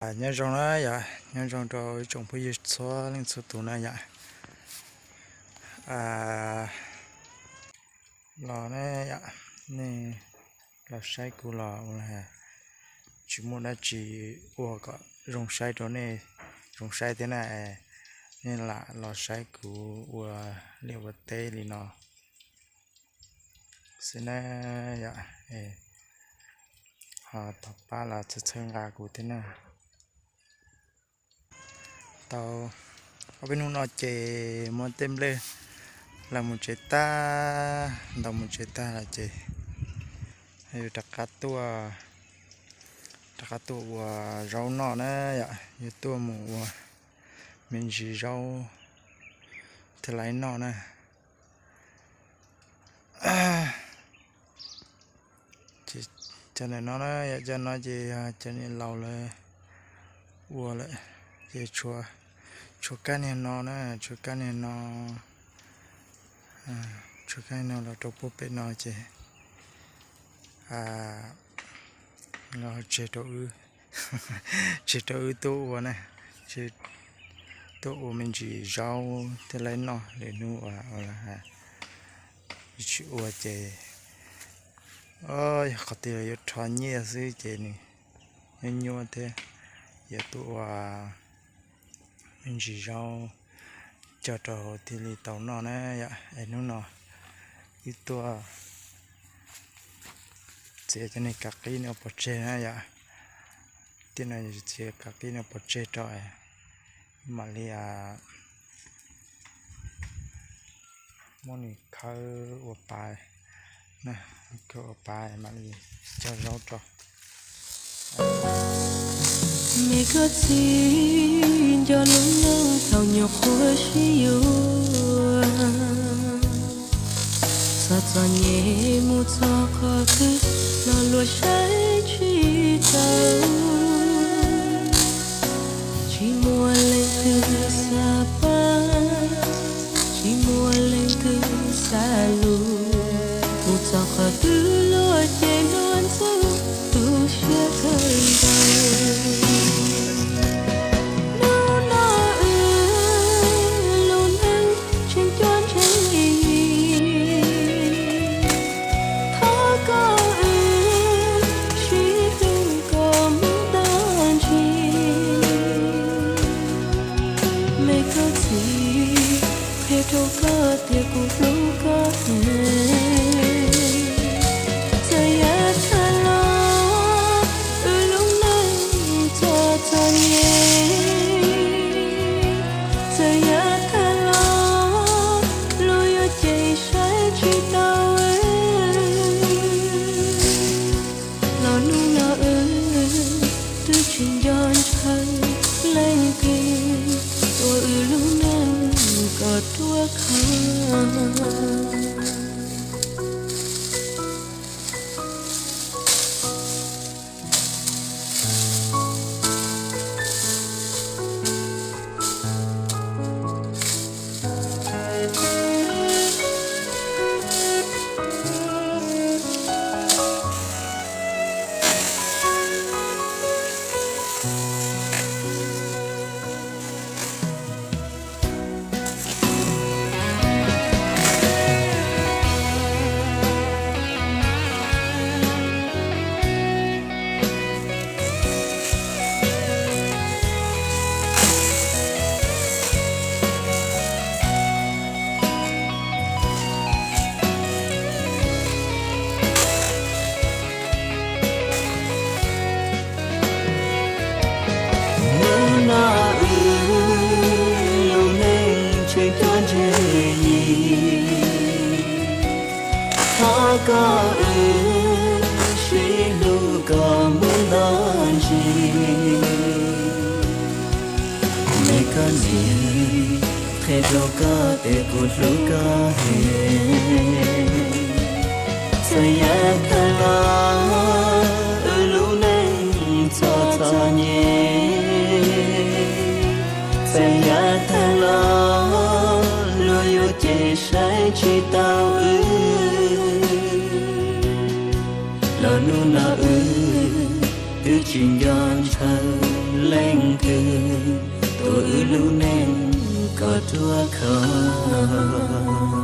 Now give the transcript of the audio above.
Nyob zoo na yom, nyob zoo rau ib tsoom phooj ywg txhua leej txhua tus na yom. Los na yom, nej los saib kuv los ua tsis muaj dab tsi ua kom zoo saib rau nej, zoo saib thiab na, nej lam los saib kuv ua liaj ua teb li no xwb na yom. Ho thov pab los txhawb txhawb nqa kuv thiab na. Tau ob peb hnub no ces muab tej nplej los mus tsev tag, ntaus mus tsev tag los ces yuav rov qab tuaj, rov qab tuaj ua zaub noj na yom, yuav tuaj mus ua me ntsis zaub thiaj li noj na. Ces cov ntawm no na yom, cov no ces yog cov niam laus lawv ua lawm, ces tshuav kab niag no na, tshuav kab niag no, tshuav kab niag no los rau puag pem no ces los tseg rau wb, tseg rau wb tuaj ua na, tuaj ua me ntsis zaub thiaj li noj lwm hnub ua tsis ua ces yog qhov twg yuav rho nyiaj xwb ces nws nyuaj nyuaj thiab, yuav tuaj ua me ntsis zaub cog rau thiaj li tau noj na yom. Es hnub no wb tuaj txiav cov niag kav qib no pov tseg na yom. Tej no txiav kav qib no pov tseg rau mam li muab nws khawb ua pav, khawb ua pav mam li cog zaub rau. Me koj txiv, nco lub neej thaum nyuam qhuav sib yuav, txog txom nyem mus txog qhov twg los luag saib tsis taus. Tsis muaj leej twg xav pab, tsis muaj leej twg xav lus, mus txog qhov twg luag ces hluas ntxhais tu siab kawg nkaus. Hnub no wb lub neej tseem cov ntse, thov koj wb sib hlub kom mus tag ntshe. Me koj txiv, qhia rau koj tias kuv hlub koj heev. Txawm yog tag los wb lub neej txom txom nyem, txawm yog tag los luag yuav cem saib tsis taus. Los hnub no wb twb tsis nco ntshaw leej twg, ua wb lub neej kom ruaj khov. Hnub no wb lub neej tseem cov ntse yim, thov koj wb sib hlub kom mus tag ntshe. Me koj txiv, qhia rau koj tias kuv hlub koj heev. Txawm yog tag los wb lub neej txom txom nyem, txawm yog tag los luag yuav cem saib tsis taus wb, los hnub no wb twb tsis nco ntshaw lub neej kom ruaj khov.